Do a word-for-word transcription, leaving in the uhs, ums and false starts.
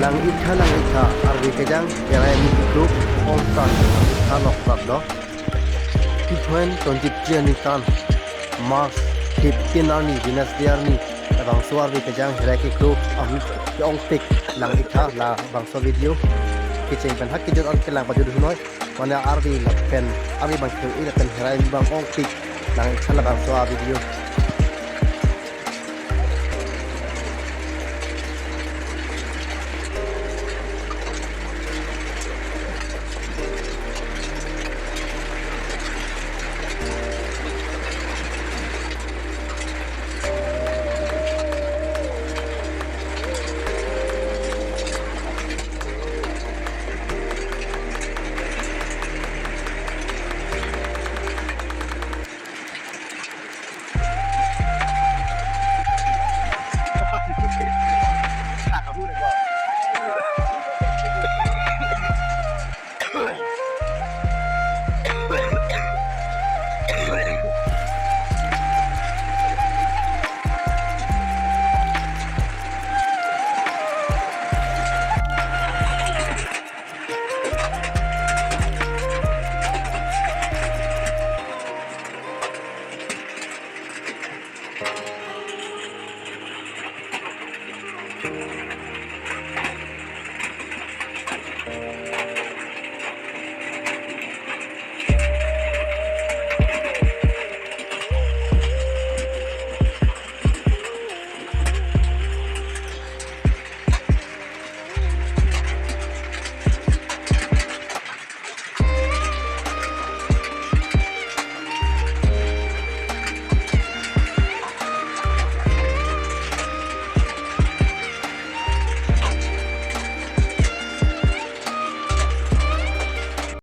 Lang-iktha, lang-iktha, arve kejang herai arni kekro ongtan lang-iktha nokprak do. Two thousand twenty-three aningkan March fifteen arni, Wednesday arni, labangso arve kejang herai kekro ahut ke-ongpik lang-iktha labangso video. Kecheng pen ha kejut an kelang pajut noi. Mane arve lapen arve abang ke-ong lapen herai abang ongpik lang-iktha labangso a-video.